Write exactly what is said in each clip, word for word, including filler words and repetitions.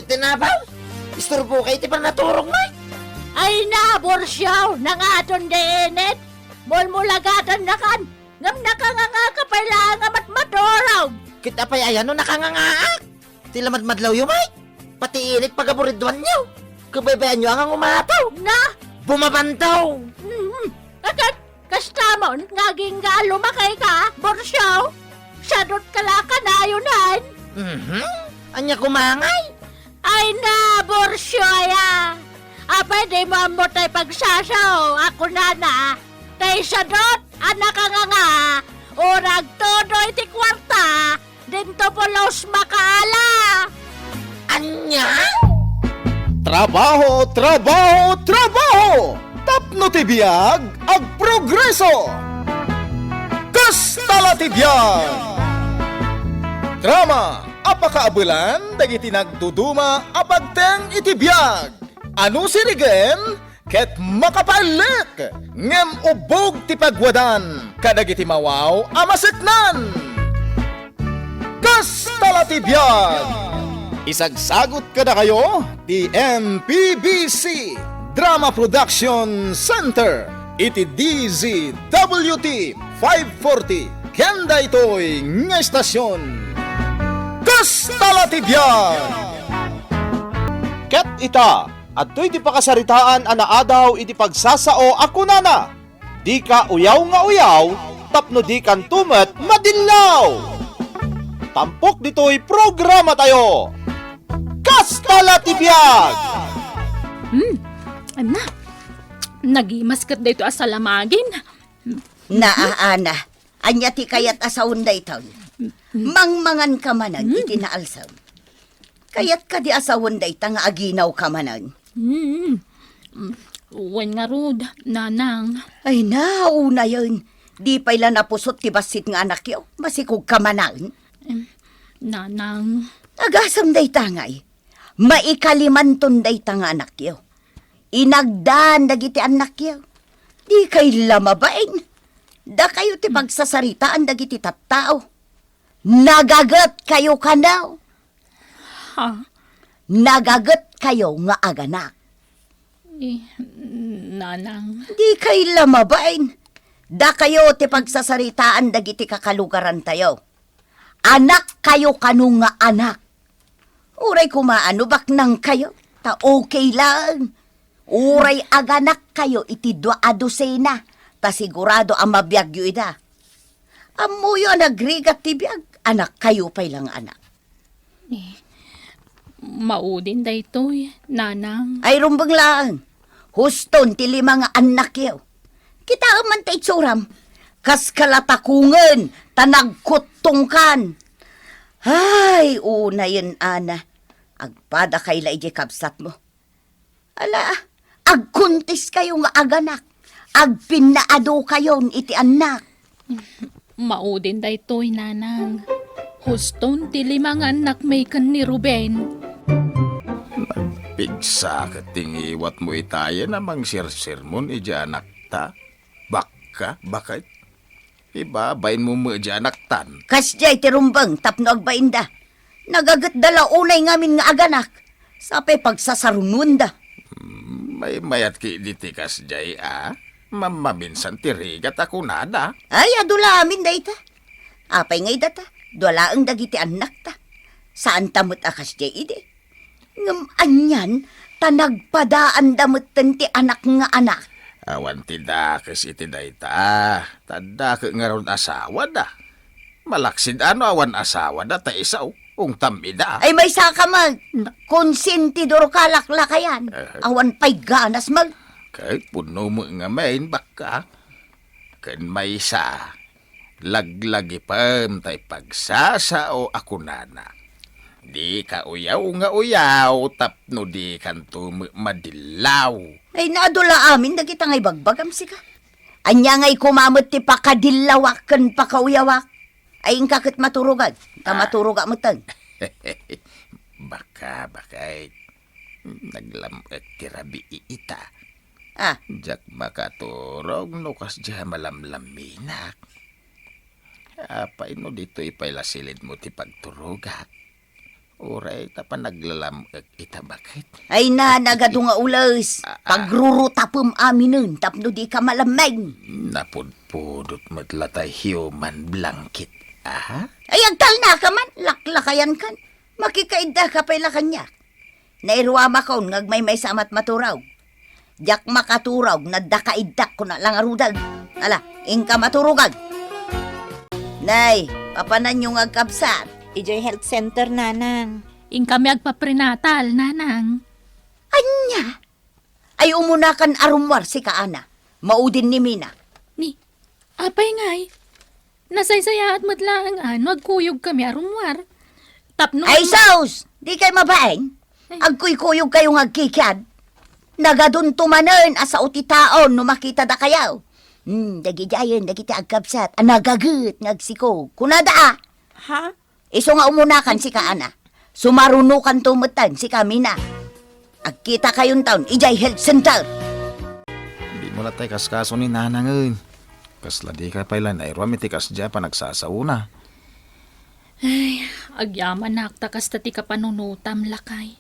Tinabaw? Isturbo kay ti pannaturog, Mike? Ay na, Borcio, nangaton di init. Mulmulagatannakan, ngem nakanganga ka pay laeng a matmaturog. Ket apay aya no nakangangaak? Ti lamadmadlawyo, Mike? Pati init pagaburidwanyo. Kabaybayanyo a nga umataw. Na? Bumabantaw. Mhm. Akat, kastamon nga agingga a lumakay ka, Borcio? Sadot ka la kanayon. Mhm. Ania kumangay? Ay na, Borcio aya. Apay di mo ammo tay pagsasao a kunana, tay sadot a nakanganga, o nagtudo iti kuarta, dinto pulos makaala. Ania? Trabaho, trabaho, trabaho! Tapno ti biag, agprogreso! Kasta la ti biag! Drama a pakaabelan dagiti nagduduma a pagteng iti biag. Ano sirigen? Ket makapaellek, ngem ubbog ti pagwadan kadagiti mawaw a maseknan. Kasta la ti biag! Isagsagut kadakayo ti M P B C Drama Production Center iti D Z W T five forty ken daytoy nga estasion. Kasta la ti biag! Ket ita, adtoy ti pakasaritaan a naadaw iti pagsasao a kunana, "Dika uyaw nga uyaw, tapno dikanto met madillaw." Tampok ditoy programatayo. Kasta la ti biag! Hmm, anna, nagimas ket daytoy a salamagin. Naa, Ana, ania ti kayat a saon daytoy? Mangmangan ka manen iti naalsem. Kayat kadi a saon dayta nga aginaw ka manen? Hmm. Wen ngarud, Nanang. Ay na, unayen. Di pay la napusot ti bassit nga anakyo. Masikog ka manen. Em, Nanang. Agasem dayta ngay. Maikalimanton dayta nga anakyo. Inagdan dagiti annakyo. Dikay la mabain. Dakayo ti pagsasaritaan dagiti tattao. Nagaget kayo kano. Ha? Nagaget kayo nga aganak. Eh, Nanang. Dikay la mabain. Dakayo ti pagsasaritaan dagiti kakalugarantayo. Anak kayo kano nga anak. Uray koma no baknang kayo, ta okay lang. Uray aganak kayo iti dua a dosena, ta sigurado a mabiagyo ida. Ammoyo a nagrigat ti biag, anak kayo pay lang anak. Eh, maudin daytoy, Nanang. Ay, rumbeng laeng. Huston ti lima nga annakyo. Kitaem man ta itsuram. Kas kalatakongen ta nagkuttongkan. Ay, unayen, Ana. Agpadakay la idiay kabsatmo. Ala, agkuntis kayo nga aganak. Agpinnaado kayon iti annak. Maudin daytoy, Nanang. Huston ti lima nga annakmi ken ni Ruben. Nagpigsa ket ti ngiwatmo itayen a mangsersermon idiay anakta. Bakka, baket. Ibabainmo met idiay anaktan. Kasdiay ti rumbeng tapno agbainda. Nagagetda la unay ngamin nga aganak. Sapay pagsasarunoenda. Hmm, maymayat ketdi ti kasdiay a mammaminsan ti rigat a kunada. Ay, adu la amin dayta. Apay nga ida ta? Dua laeng dagiti annakta. Saanta met a kasdiay idi. Ngem anian ta nagpadaanda metten ti anak nga anak? Awan ti dakes iti dayta. Ta adda ket ngarud asawada. Malaksid a no awan asawada ta isu, ungtam ida. Ay, maysaka met. Na- Konsentidor ka laklakayan. Eh. Awan pay ganas met. Ket pudno met ngamin, bakka. Ken maysa, laglagipem tay pagsasao a kunana, "Dika uyaw nga uyaw tapno dikanto met madillaw." Ay, naadu la amin dagita nga ibagbagam, sika. Ania ngay koma met ti pakadillawak ken pakauyawak? Ay, inka ket maturogak. Ta Ah. maturogak metten. Baka, bakay. Naglam-ek ti rabii ita. Ah. Diak makaturog no kasdiay a malamlaminak. Apay no ditoy pay la silidmo ti pagturogak? Uray ta panaglalam-ek ita, baket. Ay na, nagadu nga ules. Ah, ah. Pagrurutapem aminen tapno di ka malammeng. Napudpudot met la tay human blanket, ah? Ay, agtalna ka man, laklakayan kan. Makikaidda ka pay la kaniak. Nairuamakon nga agmaymaysa a matmaturaw. Diak makaturaw, nadda kaiddak kuna la ngaruden. Ala, inka maturugan. Nay, papananyo nga agkabsat? Idiay health center, Nanang. Inkami agpaprenatal, Nanang. Ania? Ay, umunakan a rummuar sika, Ana. Maudin ni Mina. Ni, apay ngay? Nasaysayaat met laeng a no agkuyogkami a rummuar. Tapno Ay, sus! Di kay mabain? Ay. Agkuykuyog kayo nga agkikiad. Nagadunto manen a sao ti taon no makita dakayo. Hmm, dagidiayen, dagiti agkabsat, a nagaget nga agsikog. Kunada, a? Ha? Isu nga umunakan sika, Ana. Sumarunokanto metten sika, Mina. Agkita kayonton idiay health center. Di mo latay kaskaso ni Nanangen. Kasla di ka pay la nairuam iti kasdiay a panagsasaona. Ay, agyamanak ta kasta ti kapanunotam, lakay.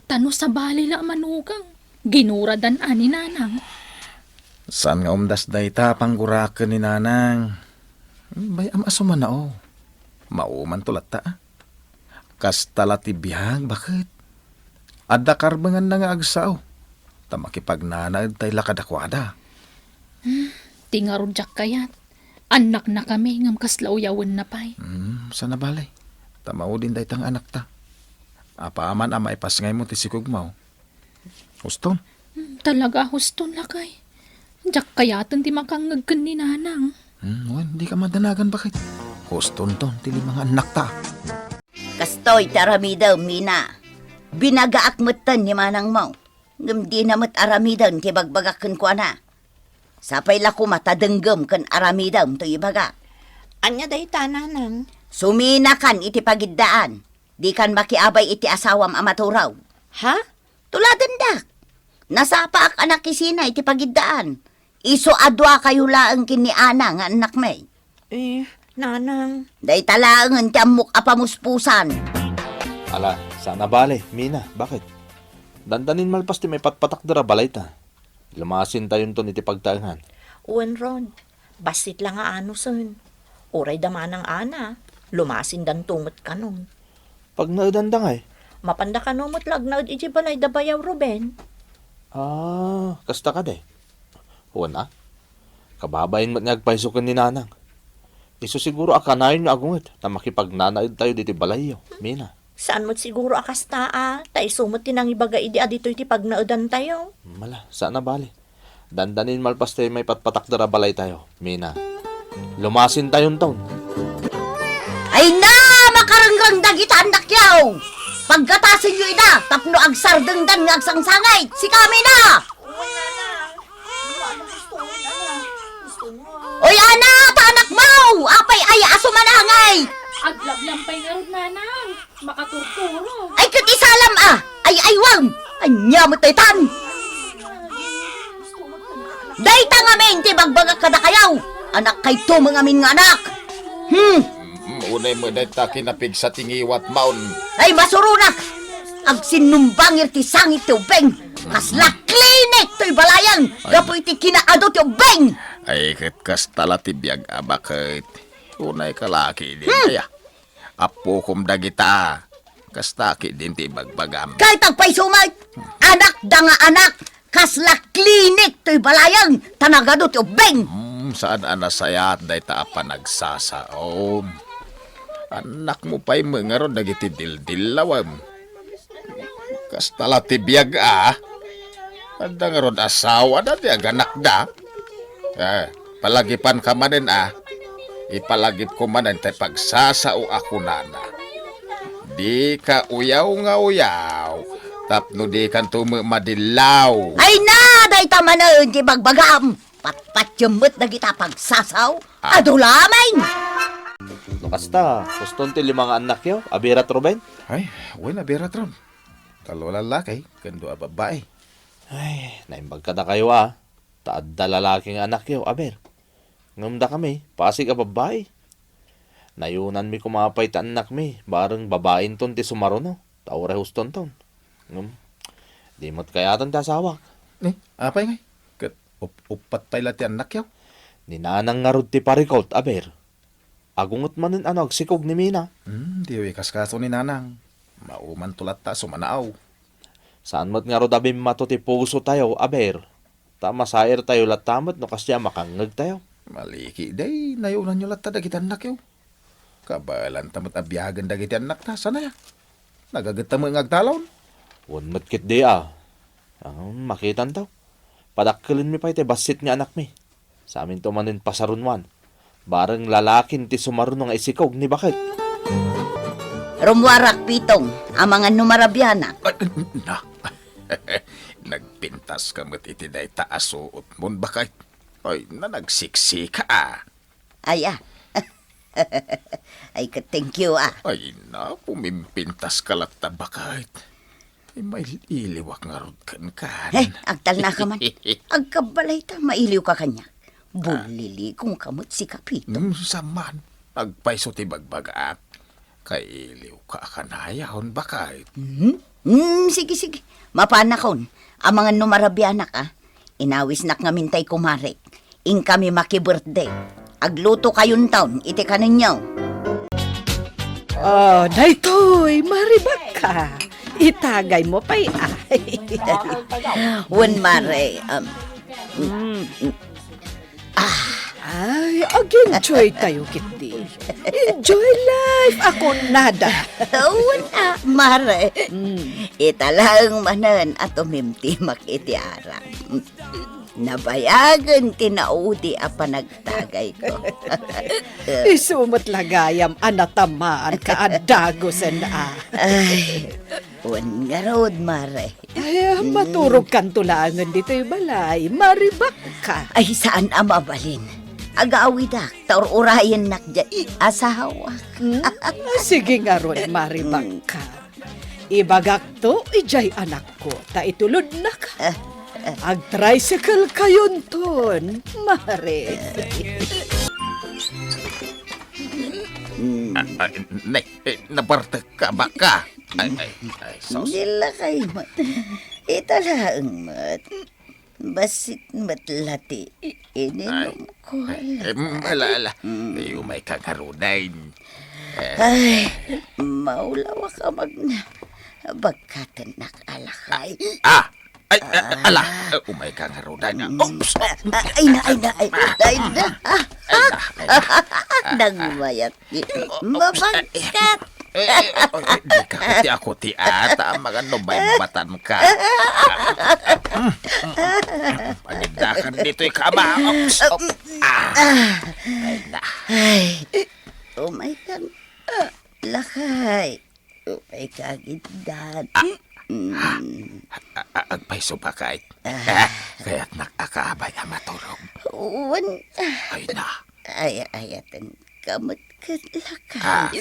Ta no sabali la a manugang, ginuradan a ni Nanang. Saan nga umdas dayta a pangguraken ni Nanang? Bay-am a sumanao. Maumanto latta, a. Kasta la ti biag, baket. Adda karbenganna nga agsao. Ta makipagnanaed tay la kadakuada. Hmm, ti ngarud diak kayat. Annaknakami ngem kasla uyawenna pay. Hmm, saan a bale. Ta maudin dayta nga anakta. Apaman a maipasngaymo ti sikogmo. Huston? Hmm, talaga, huston, lakay. Diak kayaten ti makangngeg ken ni Nanang. Hmm, wen, di ka madanagan, baket. Hustonton ti lima nga annakta. Kastoy ti aramidem, Mina. Binagaak metten ni manangmo. Ngem dina met aramiden ti bagbagak kenkuana. Sapay la koma ta denggem ken aramidem toy ibagak. Ania dayta, Nanang? Suminakan iti pagiddaan. Dikan makiabay iti asawam a maturaw. Ha? Tuladendak. Nasapaak a nakisina iti pagiddaan. Isu a duakayo laeng ken ni Ana nga annakmi. Eh, Nanang. Dayta laengen ti ammok a pamuspusan. Ala, saan a bale, Mina, baket? Dandanin malpas ti maipatpatakder a balayta. Lumasintayonton iti pagtaengan. Wen, Rod. Bassit la nga anusen. Uray da manang Ana, lumasindanto met kanon. Pagnaedanda ngay? Mapanda kano met la agnaed idiay balay da bayaw Ruben. Ah, kasta kadi? Wen a. Kababain met nga agpayso ken ni Nanang. Isu siguro a kanayon nga agunget ta makipagnanaedtayo ditoy balayyo, Mina. Saan met siguro a kasta a, ta isu met ti nangibaga idi a ditoy ti pagnaedantayo. Mala, saan a bale. Dandanin malpas ti maipatpatakder a balaytayo, Mina. Lumasintayonton. Ay na, makarengreng dagita annakyo! Paggatasenyo ida tapno agsardengdan nga agsangsangit. Sika, Mina! Oy, Ana, ta anakmo! Apay aya a sumanangay? Aglablam pay ngarud, Nanang. Makaturturo. Ay, ket isalam a! Ay, aywam! Ania met daytan? Dayta ngamin ti bagbagak kadakayo! Anakkayto met ngamin nga anak! Hmm! Mm, unay met dayta kinapigsa ti ngiwatmon. Ay, masuronak! Agsinnumbangir ti sangit ti ubbing! Kasla klinik toy balayan gapu iti kinaadu ti ubbing! Ay, ket kasta la ti biag a baket. Unay ka la ketdi, Hmm! aya. Appokom dagita. Kasta ketdin ti ibagbagam. Kay tagpayso met, anakda nga anak, kasla klinik toy balayan, ta nagadu ti ubbing. Hmm, saan a nasayaat dayta a panagsasaom. Annakmo pay met ngarud dagiti dildillawem. Kasta la ti biag a. Adda ngarud asawa dagiti aganakda. Eh, palagipanka manen a. Ipalagipko manen ti pagsasao a kunana. Dika uyaw nga uyaw, tapno dikanto met madillaw. Ay na, dayta manen ti bagbagam. Patpatiem met dagita pagsasao. Ah. Adu laeng. No kasta, huston ti lima nga annakyo, abirat, Ruben? Ay, wen, abirat, Ron. Tallo a lallaki, ken dua a babbai. Ay, naimbag kadakayo a. Ta adda lalaki nga anakyo, aber. Ngem dakami, pasig a babbai. Nayunanmi koma pay ti annakmi, bareng babainton ti sumaruno, ta uray hustonton. Ngem, di met kayaten ti asawak. Ni, apay ngay? Ket up-, uppat pay la ti annakyo? Ni nanang ngarud ti parikut, aber. Agunget manen a no agsikog ni Mina. Hmm, diyo ikaskaso ni nanang. Maumanto latta a sumanaaw. Saan met ngarud a bimmato ti pusotayo, aber. Ta masairtayo latta met no kasdiay a makangngegtayo. Maliki, day, nayunanyo latta dagiti annakyo. Kabaelanta met a biagen dagiti annakta, saan aya? Nagagetta met nga agtalon? Wen met ketdi a. Ang makitanto. Padakkelenmi pay ti bassit nga anakmi. Saminto manen pasarunoan. Bareng lalakin ti sumaruno nga isikog ni baket. Rummuarak, Pitong, amangan no marabianak. Ay, na. Nagpintas ka met iti dayta a suotmon, baket. Ay, na, nagsiksika a. Ay, a. Ay, ka-, thank you, a. Ay, na, pumimpintas ka latta, baket. Ay, mail-iliwak ngarud kenkan. Eh, agtalna ka man. Agkabbalay ta, mailiw ka kaniak. Ah. Bulilikong ka met si Kapito. Hmm, saman. Agpayso ti bagbagaak. Kailiw ka a kanayon, baket. Hmm? Hmm, sige, sige. Mapanakon. Amangan no marabianak, a. Inawisnak ngamin tay kumarek. Inkami makibirthday. Agluto kayonton iti kanenyo. Ah, daytoy, maribak ka. Itagay mo pay, ay. Wen, mare, um, mm, mm. Ah. Ay, ag-enjoy tayo, kitdi. Enjoy life, ako nada. Wen, a, mare. Mm. Ita laeng manen a tumimtimak iti arak. Nabayagen ti naudi a panagtagayko. Isu met la gayam a natamaan ka a dagusen a. Ay, wen ngarud, mare. Ay, ah, maturog kanto laengen ditoy balay. Maribak ka. Ay, saan a mabalin. Agawidak, ta ur-urayennak diay asawak. Hmm? Ah, sige ngarud, maribak ka. Ibagakto idiay anakko, ta itulodnak. Ag-tricycle kayonton, mare. Ah, ah, ne, eh, nabartek ka, baka. Ay, ay, ay, sus. Dila kay met. Ita laeng met. Bassit met la ti ininumko. Ay, em, ala, ala. Mm. Ay, umay ka ngaruden. Eh. Ay, maulawak a magna. Bagkatennak a lakay. Ah! Ay, eh, ala, eh, umay ka ngaruden. Mm. Oops! Ah, ay na, ay na, ay, ay na. Ay na, ay na. Nagmayat. Mabagkat. Eh, eh, eh, eh, di ka ti ako ti ata, magano, baybatan ka. Panindakan ditoy kama. Oops, op. Ah. Ay na. Ay. Umay kan. Ah, lakay. Umay ka, giddan. Ah. Mm. Ah, ah, agpayso, baket. Ah. Ah, kayatnak a kaabay a maturog. Wen. Ay na. Ay, ayaten ka met ket lakay. Ah.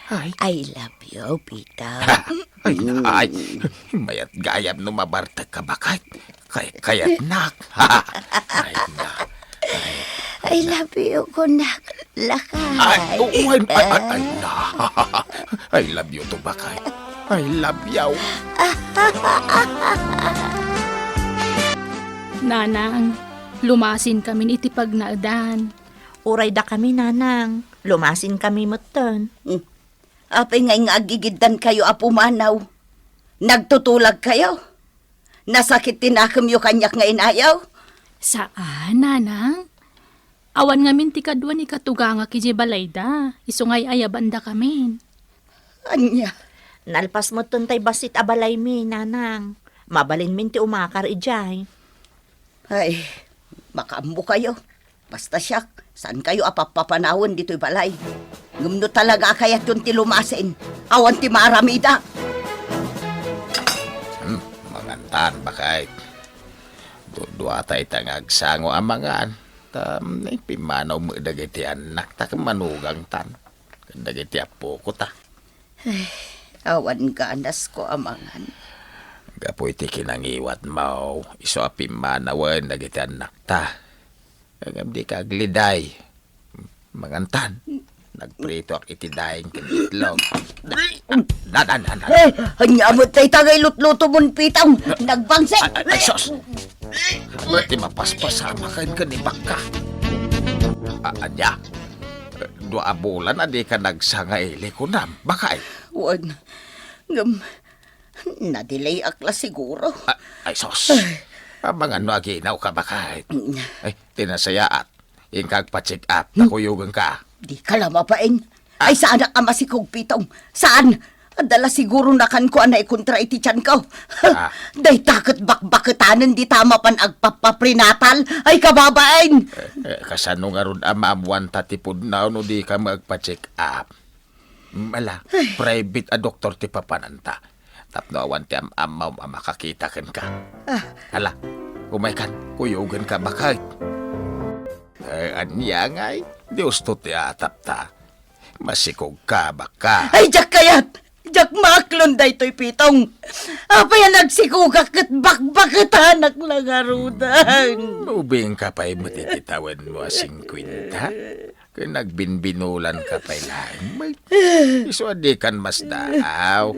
Ay. I love you, Pito. Ay, ay. Mayat gayam no mabartek ka, baket. Kay, kayatnak. Ay, na. I love you, kunak. Lakay. Ay, oh, ay, ay, ay, ay, na. I love you too, baket. I love you. Nanang, lumasin kamin iti pagnaedan. Uray dakami, nanang. Lumasin kami metten. Hmm. Apay ngay nga aggigiddan kayo a pumanaw? Nagtutulag kayo? Nasakit ti nakemyo kaniak nga inayaw? Saan, nanang. Awan ngamin ti kadua ni katugangak idiay balayda. Isu nga ay-ayaban dakamin. Ania? Nalpas metten tay bassit a balaymi, nanang. Mabalinmin ti umakar idiay. Ay, makaammo kayo. Basta siak, saan kayo a pappapanawen ditoy balay? Ngem no talaga a kayatyon ti lumasin, awan ti maaramidak. Hmm, mangantan, baket. Duduatay ta nga agsango a mangan. Ta, mm, pimmanaw met dagiti annak ta ken manugangtan. Ken dagiti appoko ta. Ay, awan ganasko a mangan. Gapu iti kinangiwatmo, isu a pimmanawen dagiti annakta. Ngem dika agliday. Mangantan. Nagpritoak iti daing ken itlog. Na, na, na, na. Eh, ania met dayta nga ilutlutomon, Pitong? Nagbangsit. Ay, ay, ay, sus! Ti mapaspasama ken ken ni bakka. A-, ania? Dua a bulan a dika nagsanga ili kunam, baket? Wen, ngem nadilayak la siguro. A-, ay, sus! Ay. Amangan no aginawka, baket. Mm. Ay, ti nasayaat. Inka agpa-check up, ta Hmm? kuyogenka. Dika la mabain. Ah. Ay, saanak a masikog, Pitong. Saan? Adda la siguro nakanko a naikontra iti tiyanko. Ah. Dayta ket bakbaketanen dita mapan agpappaprenatal. Ay, kababain! Eh, eh, kasano ngarud a maammuanta ti pudno no dika met agpa-check up? Ala, Ay. private a doktor ti papananta. Tapno awan ti am-ammo a makakita kenka. Ah. Ala, umaykan, kuyogenka, baket. Eh, ania ngay? Dios to ti atapta. Masikogka, bakka. Ay, diak kayat! Diak maaklon daytoy, Pitong. Apay a nagsikogak ket bakbaketanak la ngaruden? Hmm, ubingka pay met iti tawenmo a singkuenta? Ken nagbinbinulanka pay laeng met. Isu a dikan masdaaw.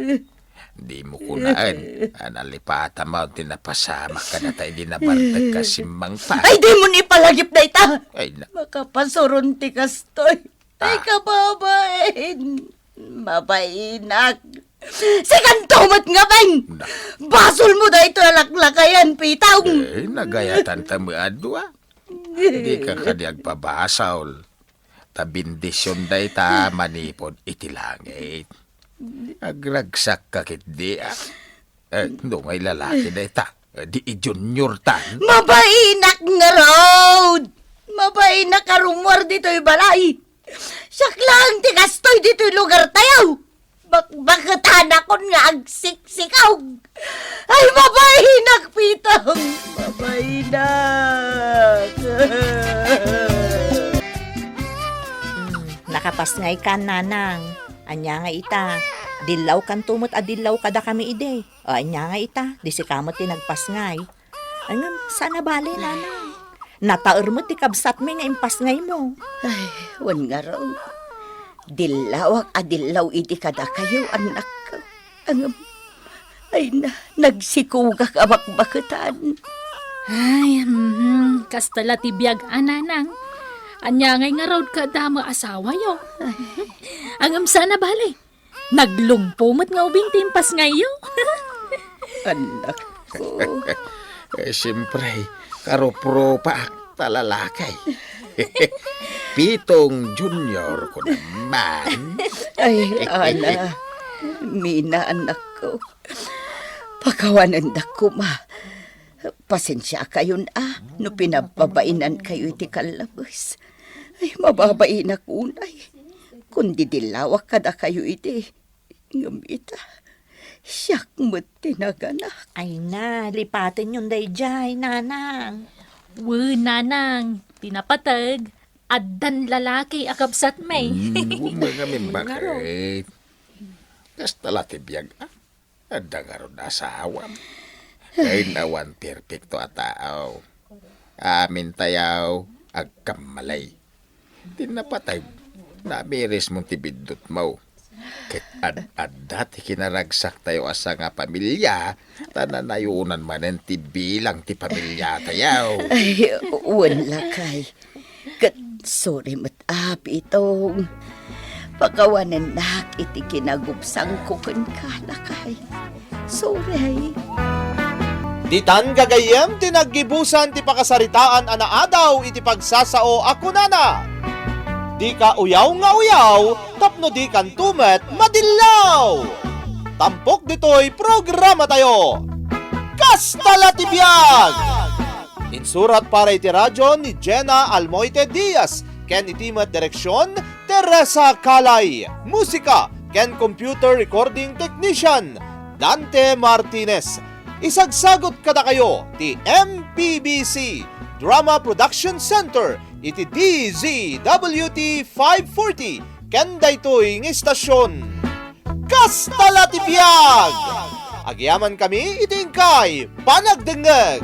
Dimo kunaen a nalipatamo ti napasamak kadata idi nabartek a simmangta. Ay, dimon ipalagip dayta! Ay, na- Makapasuron ti kastoy. Ay, Ah. kababain! Mabainak! Sikanto met ngamin! Na- Basolmo daytoy a laklakayan, Pitong! Eh, nagayatanta met a dua. Dika kadi agpabasol. Ta bendision dayta manipud iti langit. Agragsakka ketdi, a. Eh, no nga ilalaki dayta, eh, di i-junior tan. Mabainak ngarud! Mabainak a rummuar ditoy balay! Siak laeng ti kastoy ditoy lugartayo! Bakbaketanakon nga agsiksikog! Ay, mabainak, Pitong! Mabainak! Hmm, nakapasngaykan, Nanang. Ania nga ita, dillawkanto met a dillaw kadakami idi. O, ania nga ita, di sika met ti nagpasngay. Ay, ngem, saan a bale, Nanang. Nataer met ti kabsatmi nga impasngaymo. Ay, wen ngarud. Dillawak a dillaw idi kadakayo, annakko. Ngem, ay na, nagsikogak a bakbaketan. Ay, mhm, kasta la ti biag a, Nanang. Ania ngay ngarud ket damo asawayo? Ay. Ngem saan a bale. Naglungpo met nga ubing ti impasngayyo. Annakko. Eh, siempre, karupropaak ta lalaki. Pitong Junior ko naman. Ay, Ana, Mina, annakko. Pakawanendak koma. Pasensiakayon a no pinabpabainankayo iti kallabes. Ay, mababainak unay. Kun didillawak kadakayo idi. Ngem ita, siak met ti naganak. Ay na, lipatenyon daydiay, Nanang. Wen, Nanang, ti napateg, addan lalaki a kabsatmi. Hmm, wen ngamin, baket. Kasta la ti biag, a. Adda ngarud asawam. Ken awan perpekto a tao. Amintayo agkammalay. Ti napateg, namirismo ti biddutmo. Ket ad-adda ti kinaragsaktayo a sangapamilia, ta nanayonan manen ti bilang ti pamiliatayo. Ay, wen lakay. Ket sorry met, a, Pitong. Pakawanennak iti kinagubsangko kenka, lakay. Sorry. Ditan gagayyem ti naggibusan ti pakasaritaan a naadaw iti pagsasao a kunana, "Dika uyaw nga uyaw, tapno dikanto met madillaw." Tampok ditoy programatayo. Kasta la ti biag! Insurat para iti radio ni Jenna Almoite Diaz ken iti met direksion, Teresa Calay. Musika ken computer recording technician, Dante Martinez. Isagsagut kadakayo ti M P B C Drama Production Center iti D Z W T five forty ken daytoy nga istasyon. Kasta la ti biag! Agyamankami iti inkay panagdengngeg.